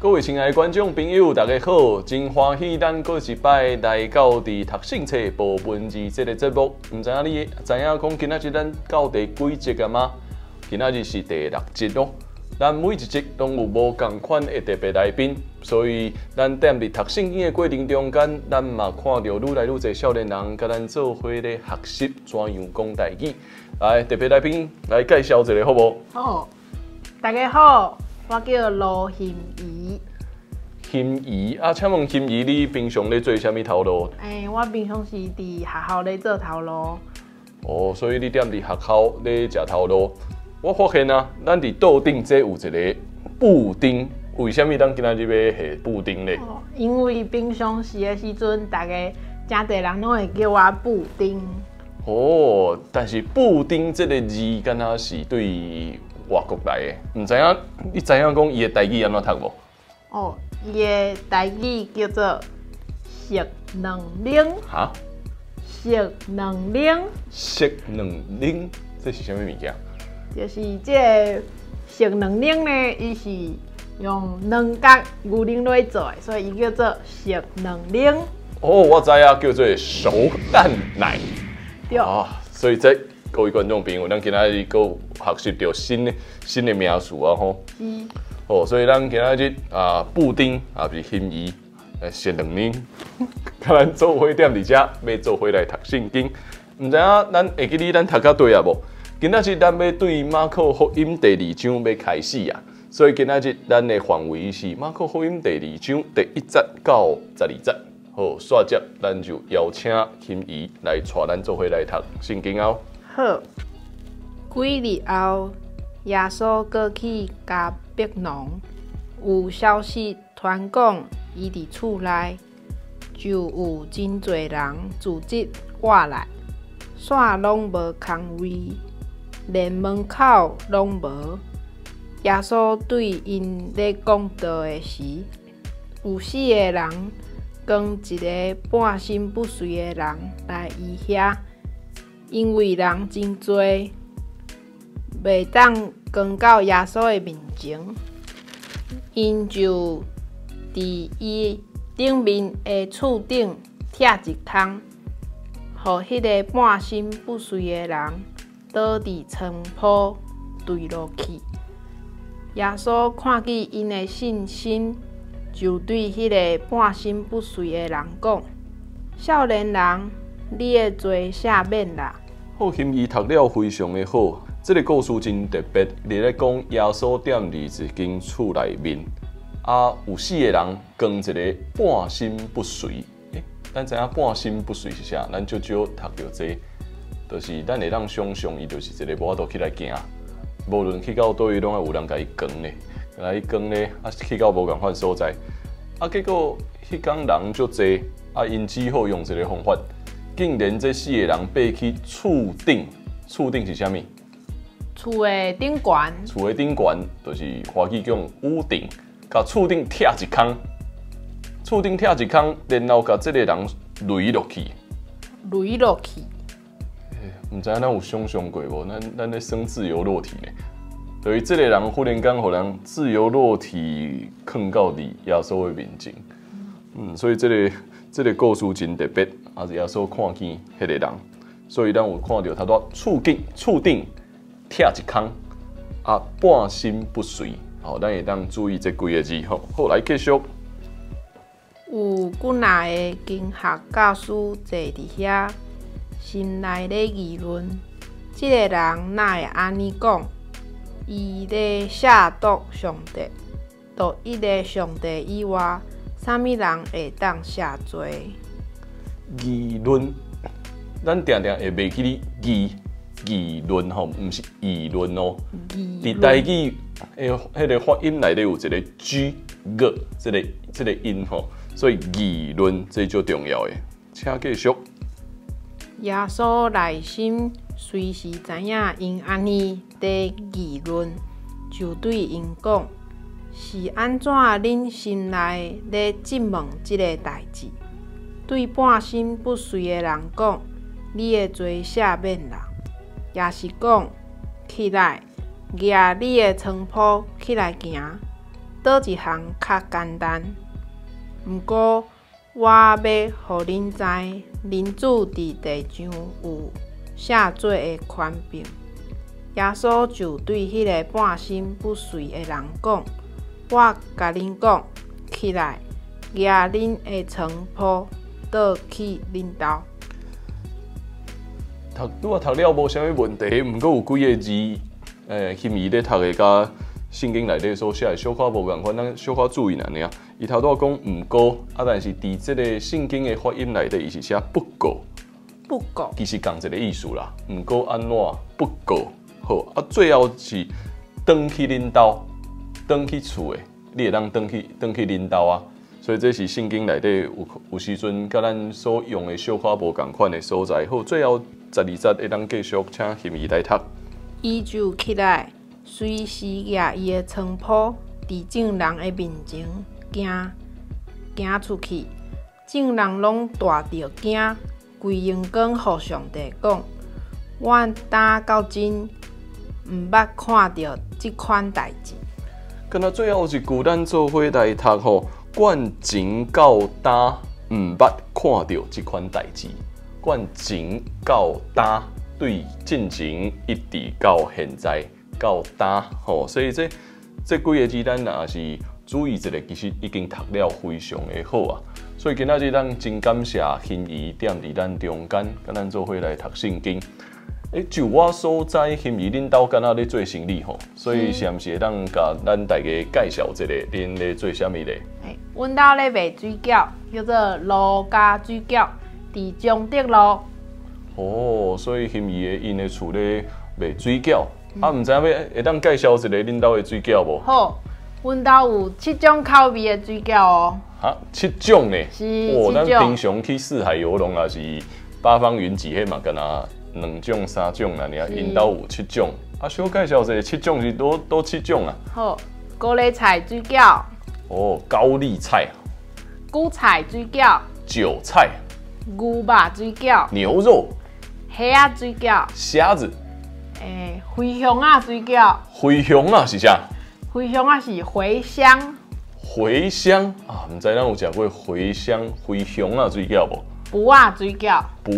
各位親愛的觀眾朋友，大家好！真歡喜咱閣一擺來到佇讀聖冊無文字這个節目。毋知影你知影講今仔日咱到第幾集啊嗎？今仔日是第六集咯。咱每一集攏有無仝款的特別來賓，所以咱踮佇讀聖經的過程中間，咱嘛看著愈來愈濟少年人佮咱做伙咧學習怎樣講台語。來，特別來賓來介紹一下好無？好，大家好，我叫盧欣怡。欣怡啊，請問欣怡，你平常咧做啥物頭路？欸，我平常是佇學校咧做頭路。哦，所以你踮佇學校咧食頭路。我發現啊，咱佇桌頂這有一个布丁，為啥物咱今仔日欲下布丁咧？哦，因為平常時的時陣，逐家誠濟人攏會叫我布丁。哦，但是布丁這个字，敢若是對外國來的，毋知影你知影講伊的台語按怎讀無？哦，伊的台語叫做熟卵奶。哈？熟卵奶。熟卵奶，這是啥物物件？就是這个熟卵奶呢，伊是用卵佮牛奶來做的，所以伊叫做熟卵奶。哦，我知影，叫做熟蛋奶。對。啊，所以這各位觀眾朋友，咱今仔日閣學習著新的名詞啊吼。是。哦，所以咱今仔日啊，布丁啊，是欣怡，熟卵奶，佮咱做伙踮佇遮，欲做伙來讀聖經。毋知影咱會記得咱讀到佗啊無？今仔日咱欲對馬可福音第二章欲開始啊，所以今仔日咱的範圍是馬可福音第二章第一節到12節。好，煞接咱就邀請欣怡來帶咱做伙來讀聖經哦。好，幾日後，耶穌閣去迦百農，有消息傳講伊佇厝內，就有真濟人聚集倚來，煞攏無空位，連門口攏無。耶穌對𪜶咧講道的時，有四个人扛一个半身不遂的人來伊遐，因為人真濟，袂當扛到耶穌的面前，𪜶就佇伊頂面的厝頂拆一空，予彼个半身不遂的人倒佇床鋪墜落去。耶穌看見𪜶的信心，就對彼个半身不遂的人講：少年人，你的罪赦免啦。好，欣怡讀了非常的好，這个故事真特別。佇咧講耶穌踮佇一間厝內面，啊，有四个人扛一个半身不遂。欸，咱知影半身不遂是啥？咱少少讀著這，就是咱會當想像伊就是一个無法度起來行，無論去到佗位，攏愛有人共伊扛咧，共伊扛咧，啊，去到無仝款所在，啊，結果彼工人足濟，啊，𪜶只好用一个方法，竟然這四个人爬去厝頂，厝頂是啥物？厝的頂懸。厝的頂懸就是華語講屋頂，共厝頂拆一空，厝頂拆一空，然後共這个人擂落去。擂落去。毋知影咱有想像過無？咱咧耍自由落體呢？等於這个人忽然間予人自由落體囥到佇耶穌的面前。所以這个故事真特別，啊是耶穌看見彼个人，所以咱有看著頭拄厝頂拆一空，啊，半身不遂，好，咱會當注意這幾个字吼。好，來繼續。有幾若个經學教師坐佇遐，心內咧議論：這个人哪會按呢講？伊咧褻瀆上帝，除一个上帝以外，啥物人會當赦罪？議論，咱定定會袂記得議論吼，毋是議論哦。佇台語的彼个發音內底有一个 G G 這个音吼，所以議論這足重要的。請繼續。耶穌內心雖是知影𪜶按呢佇議論，就對𪜶講：是按怎恁心內咧質問這个代誌？對半身不遂的人講：你的罪赦免啦。抑是講：起來，舉你的床鋪起來行。佗一項較簡單？毋過我欲予恁知，人子佇地上有赦罪的權柄。耶穌就對彼个半身不遂的人講：我共恁講，起來，夯恁的床鋪，倒去恁兜。讀拄仔讀了無啥物問題，毋過有幾个字，欣怡咧讀的佮聖經內底所寫的小可無仝款，咱小可注意爾爾。伊頭拄仔講毋過，啊，但是佇這个聖經的發音內底，伊是寫不過，不過，其實仝一个意思啦。毋過按怎不過好，啊，最後是轉去恁兜，轉去厝的，你會當轉去恁兜啊。所以這是聖經內底有時陣佮咱所用的小可無仝款的所在。好，最後12節會當繼續請欣怡來讀。伊就起來，隨時夯伊的床鋪，佇眾人的面前行行出去，眾人攏大著驚，歸榮光予上帝講：阮今到今毋捌看著這款代誌。敢若最後一句，咱做伙來讀吼，阮前到今毋捌看著這款代誌。阮前到今，對進前一直到現在到今吼，所以這幾个字咱若是注意一下，其實已經讀了非常的好啊。所以今仔日咱真感謝欣怡踮佇咱中間，佮咱做伙來讀聖經。就我所知，欣怡恁兜敢若咧做生理吼，所以是毋是會當共咱大家介紹一下，恁咧做啥物咧？阮兜咧賣水餃，叫做盧家水餃，佇中德路。哦，所以欣怡的𪜶的厝咧賣水餃，啊，毋知影欲會當介紹一下恁兜的水餃無？好，阮兜有七種口味的水餃哦。哈，七種呢？是。哦，咱七種。平常去四海遊龍也是八方雲集，彼嘛敢若兩種三種爾爾，𪜶兜有七種。啊，小介紹一下，七種是佗七種啊？好，高麗菜水餃。哦，高麗菜。韭菜水餃。韭菜。牛肉水餃。牛肉。蝦仔水餃。蝦子。茴香仔水餃。茴香仔是啥？茴香仔是茴香。茴香啊，毋知咱有食過茴香茴香仔水餃無？朴仔水餃。朴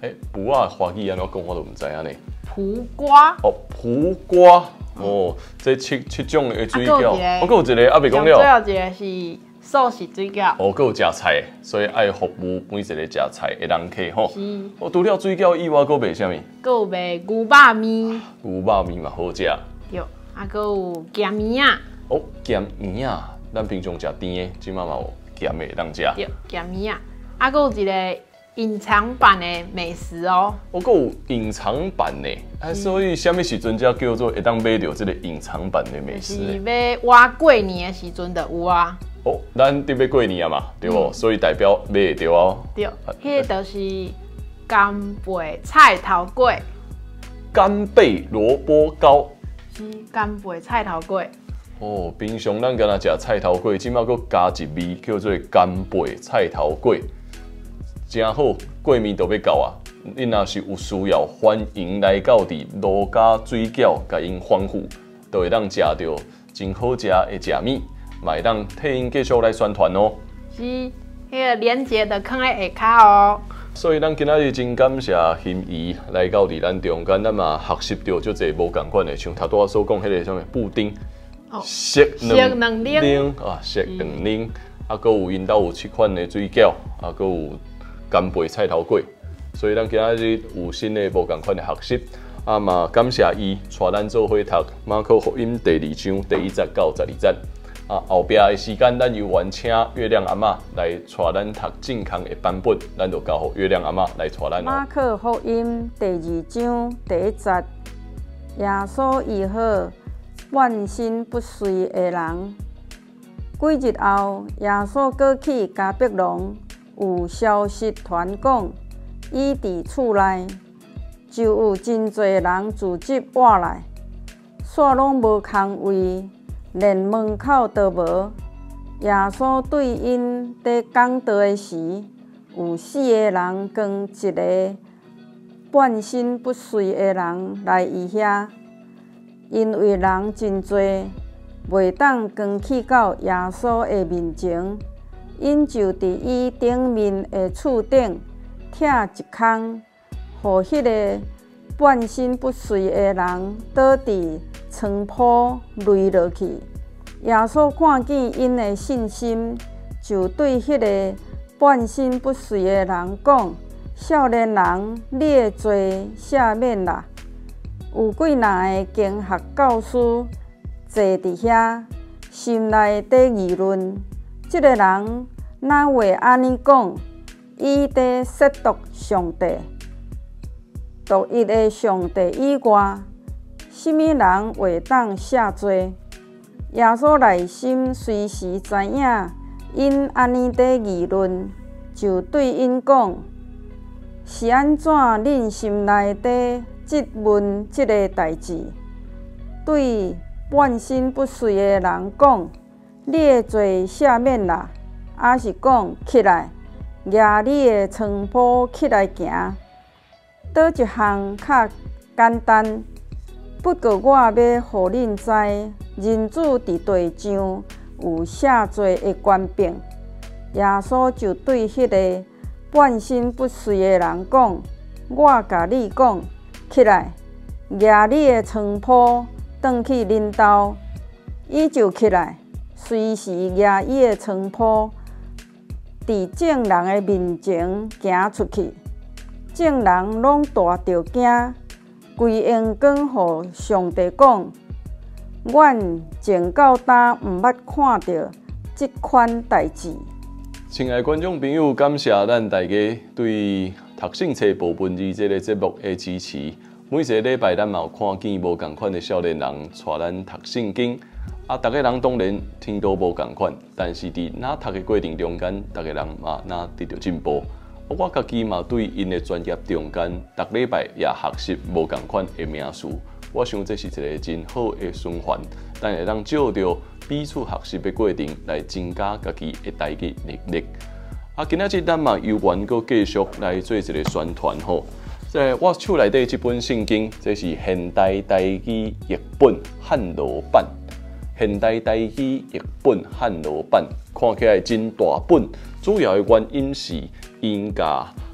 仔，朴仔華語按怎講我都毋知影呢。蒲瓜。哦，蒲瓜，哦，這七種的水餃，啊，哦，閣有一个猶未講了。最後一个是素食水餃。哦，閣有食菜，所以愛服務每一个食菜的人客吼。是。哦，除了水餃以外，閣賣啥物？閣有賣牛肉麵。牛肉麵嘛好食。對，啊，閣有鹹麵仔。哦，鹹麵仔，咱平常食甜的，這馬嘛有鹹的會當食。對，鹹麵仔，啊，閣有一个隱藏版的美食哦。哦，閣有隱藏版的，啊，所以啥物時陣才叫做會當買著這个隱藏版的美食？是欲倚過年的時陣就有啊。哦，咱佇欲過年啊嘛，對無？所以代表買會著哦。對，彼个就是干貝菜頭粿。干貝蘿蔔糕。是干貝菜頭粿。哦，平常咱敢若食菜頭粿，這馬閣加一味叫做干貝菜頭粿，誠好。過年就欲到啊，恁若是有需要，歡迎來到佇盧家水餃，共𪜶吩咐，就會當食著真好食的食物，嘛會當替𪜶繼續來宣傳哦。是，彼个連結就囥佇下跤哦。所以咱今仔日真感謝欣怡來到佇咱中間，咱嘛學習著足濟無仝款的，像頭拄仔所講彼个啥物布丁，熟卵奶啊，熟卵奶，啊，閣有𪜶兜有七款的水餃，啊，閣有干貝菜頭粿，所以咱今仔日有新的無仝款的學習，啊嘛感謝伊帶咱做伙讀馬可福音第二章第一節到12節。啊，後壁的時間，咱猶原請月亮阿嬤來帶咱讀正確的版本，咱就交予月亮阿嬤來帶咱。馬可福音第二章第一節，耶穌醫好半身不遂的人。幾日後，耶穌閣去迦百農，有消息傳講，伊佇厝內，就有真濟人聚集倚來，煞攏無空位，連門口都無。耶穌對𪜶佇講道的時，有四个人扛一个半身不遂的人來伊遐，因為人真濟，袂當扛去到耶穌的面前，𪜶就佇伊頂面的厝頂拆一空，予彼个半身不遂的人倒佇床鋪羸落去。耶穌看見𪜶的信心，就對彼个半身不遂的人講：少年人，你的罪赦免啦。有幾若个經學教師坐佇遐，心內佇議論：這个人哪會按呢講？伊佇褻瀆上帝。獨一的上帝以外，啥物人會當赦罪？耶穌內心隨時知影𪜶按呢佇議論，就對𪜶講：是按怎恁心內佇質問這个代誌？對半身不遂的人講：你的罪赦免啦，抑是講起來，舉你的床鋪起來行？佗一項較簡單？不過我欲予恁知，人子佇地上有赦罪的權柄。耶穌就對彼个半身不遂的人講：我共你講，起來，舉你的床鋪，轉去恁兜。伊就起來，隨時舉伊的床鋪，佇眾人的面前行出去。眾人攏大著驚，規榮光予上帝講：阮從到今毋捌看著這款代誌。親愛觀眾朋友，感謝咱大家對讀聖冊報文字這个節目的支持。每一个禮拜，咱嘛有看見無仝款的少年人帶咱讀聖經。啊，逐个人當然程度無仝款，但是佇若讀的過程中間，逐个人嘛若得著進步。我家己嘛對𪜶的專業中間，逐禮拜也學習無仝款的名詞。我想這是一个真好的循環，咱會當藉著彼此學習的過程來增加家己的台語能力。啊，今仔日咱嘛有緣閣繼續來做一个宣傳吼。在我手內底這本聖經，這是現代台語譯本漢羅版。現代台語譯本漢羅版看起來真大本，主要的原因是𪜶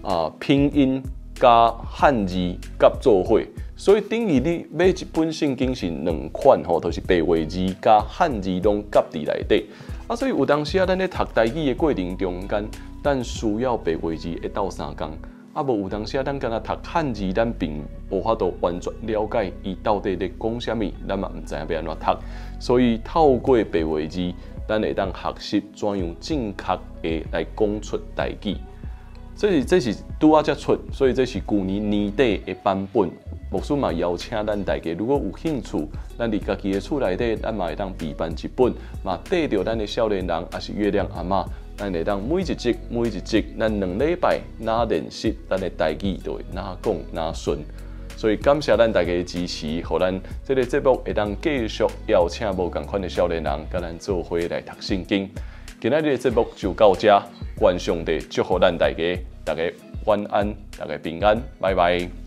共拼音佮漢字夾做伙，所以等於你買一本聖經是兩款吼，就是白話字佮漢字攏夾佇內底。啊，所以有當時啊，咱咧讀台語的過程中間，咱需要白話字會鬥相共。啊，無有當時啊，咱干焦讀漢字，咱並無法度完全了解伊到底咧講啥物，咱嘛毋知影欲按怎讀。所以透過白話字，咱會當學習怎樣正確的來講出台語。這是拄仔才出，所以這是舊年年底的版本。牧師嘛邀請咱大家，如果有興趣，咱佇家己的厝內底，咱嘛會當備辦一本，嘛帶著咱的少年人，抑是月亮阿嬤，咱會當每一集每一集，咱兩禮拜若練習，咱的台語就會若講若順。所以感謝咱大家的支持，予咱這个節目會當繼續邀請無仝款的少年人，佮咱做伙來讀聖經。今仔日的節目就到這，願上帝祝福咱大家，大家晚安，大家平安，拜拜。